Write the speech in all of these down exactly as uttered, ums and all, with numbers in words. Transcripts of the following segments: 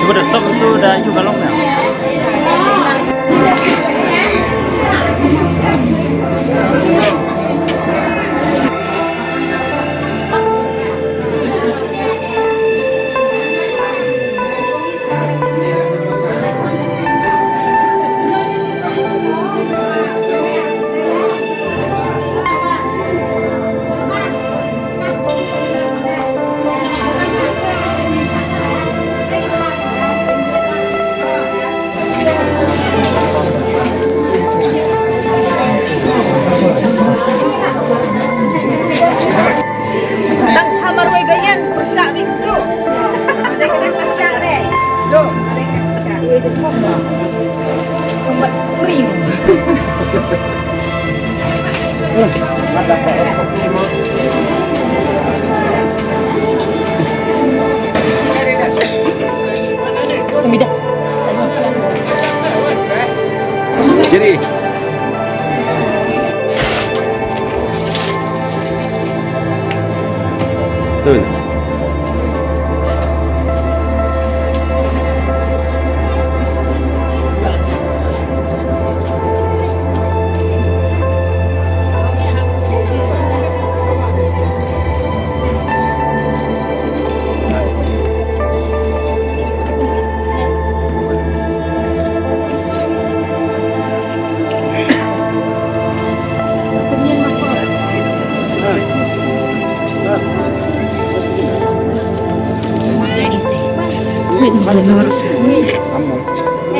Cuba dah stop tu, dah you kalau. Tang pha marwei ba ïan pyrshah bik tu. Pyrshah dei. Pyrshah. Ïa ka chong ba. Chong ba kurim. Jadi. Tun.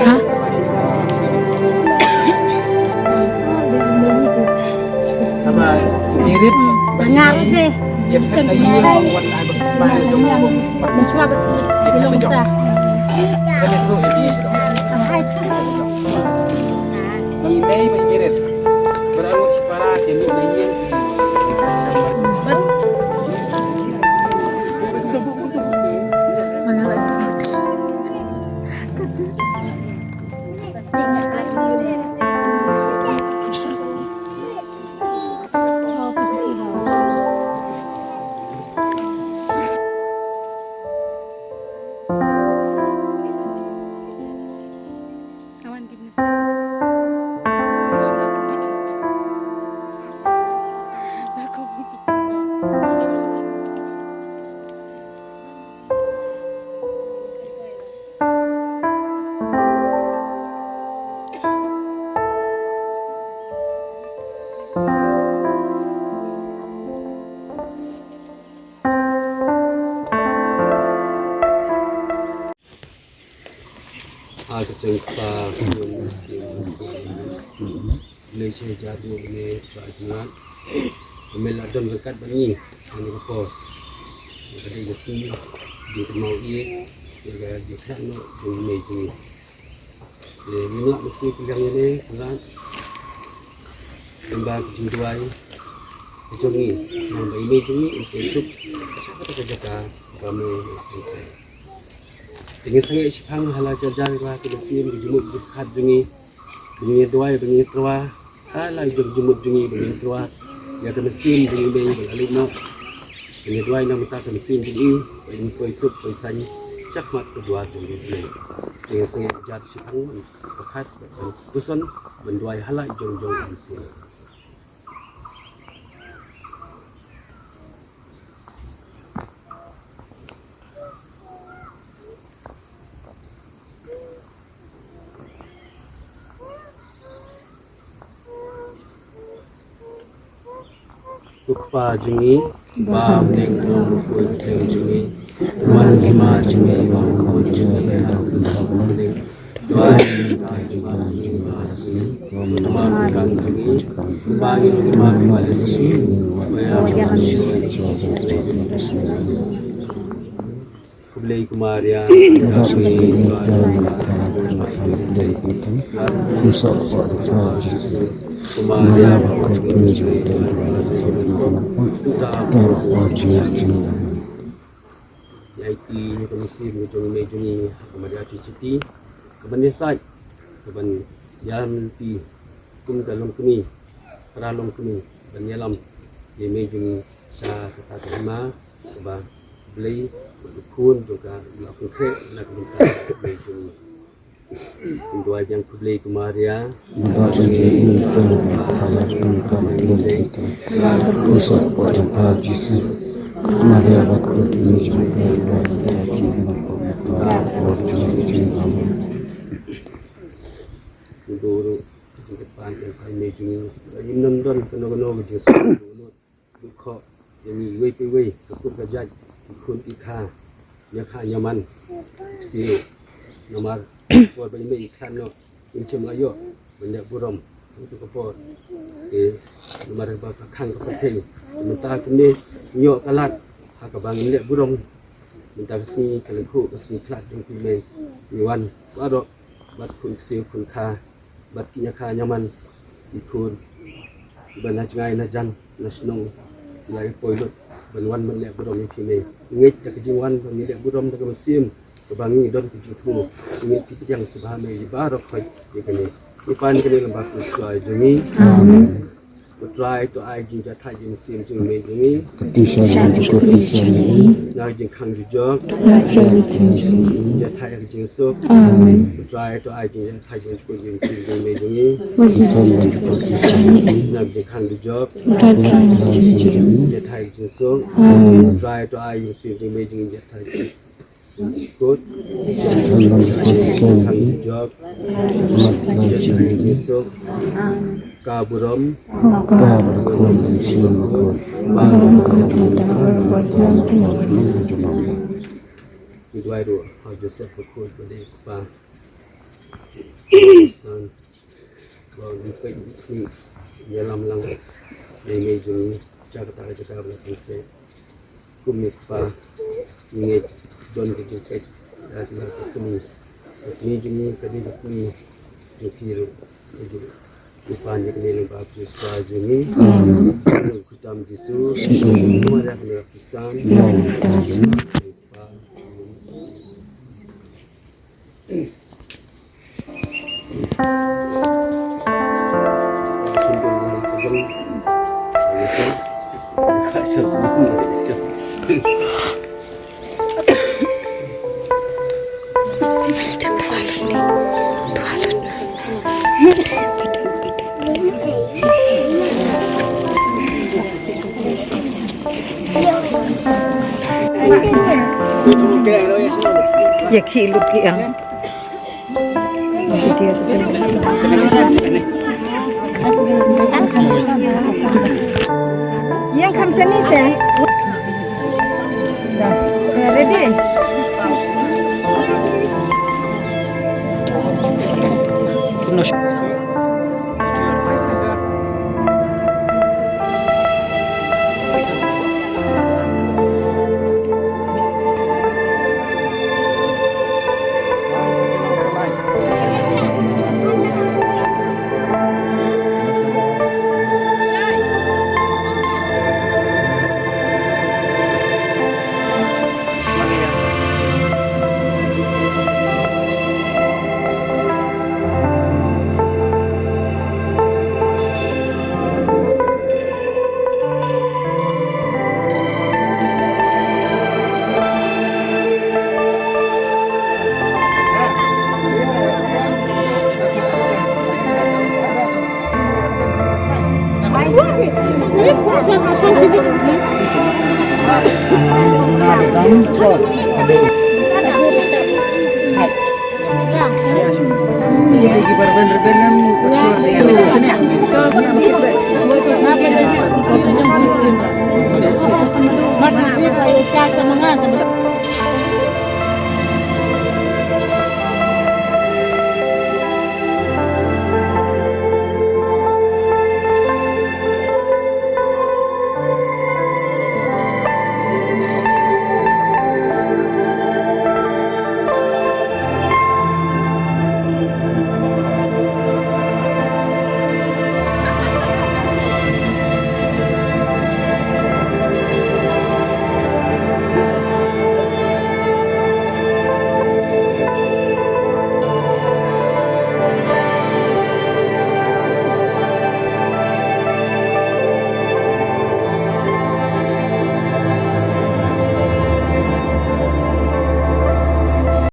Ha? Bye bye. Ngirit. Ngar deh. Yep, kan lagi. Wan ai bak smile jong. Bak smile jong. Kan itu ini. Hai. Bang Imei, Bang Ngirit. Beralu para kami Bang Ngirit. Ha ka jong ka Khun Mynsiem. Lei cha jadu ne sa jngat. Kmie la don ryngkat bad ngi ha kane ka por. Ka dei ka sngi jingkynmaw ïeit ïa ka jingkhlad noh jong i mei jong ngi. Te ngim lah ban sngewpynlong ïa ne Kynrad. Lyngba ka jingduwai ka jong ngi, nang ba i mei jong ngi in poi suk sha kata ka jaka ba me. Te ngin sangeh shiphang ha la ka jaka ka mynsiem ka jingmut ka jingpyrkhat jong ngi. Ba ngin ïa duwai, ba ngin ïa tyrwa ha la ka jong ka jingmut jong ngi, ba ngin ïa tyrwa ïa ka mynsiem jong i mei ba la leit noh. Ngin ïa duwai na ka bynta ka mynsiem jong i ba in poi suk poi saiñ shakhmat ka duwar jong i mei. Te ngin sangeh jar shiphang ban pyrkhat, ban puson, ban duwai ha la ka jong ka jong ka mynsiem. Kpa jong ngi ba ha bneng, ka long ka poi ka pdeng jong ngi. Ka mon ka hima jong ngi ba ha bneng, ka long ka poi ka pdeng. Duwai ïa ngi, duwai ïa ngi ba ha bneng, ba ha bneng. Namar ka kam jong ngi, ba ngi, ba ngi, ba ngi. Khublei ko Maria. Ïa ki ïa ka mynsiem jong i Mei jong ngi ha ka Maria Theisotti, ka ban ïasaid, ka ban ïalam lynti kum ka longkmie, para longkmie, ban ïalam ïa i Mei jong ngi sha kata ka hima kaba Blei bad u Khun jong ka u la pynkhreh na ka bynta ka Mei jong ngi. Ngi duwai biang, khublei ko Maria. Maria ba khublei. Amen. Ngi duh ruh ka jingkyrpad ïa ka Mei jong ngi, ba ngin ym don kano kano ka jingsuk. Dukha ïa ngi iwei pa iwei, ka kut ka jait, ki khun ki kha, ñiakha ñiaman, ksiew. Namar por ba i mei i khlad noh, ngim shym la ïoh ban leh burom hangto ka por. Te namar ba ka khang ka pyrthei, mynta kane ngi ïoh ka lad ha kaba ngin leh burom. Mynta ka sngi ka lyngkhuh, ka sngi khlad jong phi mei, ngi wan baroh bad khun ksiew khun kha bad ki ñiakha ñiaman, ki khun kiba na jngai na jan na shnong, la ïa poi lut ban wan ban leh burom ïa phi mei. Ngi ngeit da ka jingwan ban leh burom da ka mynsiem kaba ngi don ka jingthmu, ngi ngeit phi pdiang sngewbha mei ïa baroh khoit ïa kane. Ngi pan kane lyngba Khrist Trai jong ngi. Amen. Ko Trai to ai jingjahthait ïa ka mynsiem jong i mei jong ngi. Ka jingshah jong ka mynsiem jong i. Na ka jingkhang jujok. Jahthait ïa ka jingsuk. Amen. Ko Trai to ai jingjahthait ïa ka mynsiem jong i mei jong ngi. Na ka jingkhang jujok. Jahthait ïa ka jingsuk. Amen. Ko Trai to ai ïa ka mynsiem jong i mei jong ngi jahthait. Kut. Khang jujok. Ka burom. Ngi duwai ruh ha u Joseph Bakhuid ba dei u kpa Khristan. Ba u peit u khmih, ïalam lang ïa i mei jong ngi sha kata ka jaka ba la pynkhreh. Kum i kpa, ngi ngeit don ka jingpeit ïa kane ka kmie. Ka kmie jong ngi ka dei ka kmie jong phi ruh. Ka jong ngi pan ïa kane lyngba Khrist Trai jong ngi. Amen. Ka kyrteng Jisu. Amen. Kumba ïa kane ka Khristan. Amen. Ïa khih lut ki ang. Ïa kham shane te. Ready?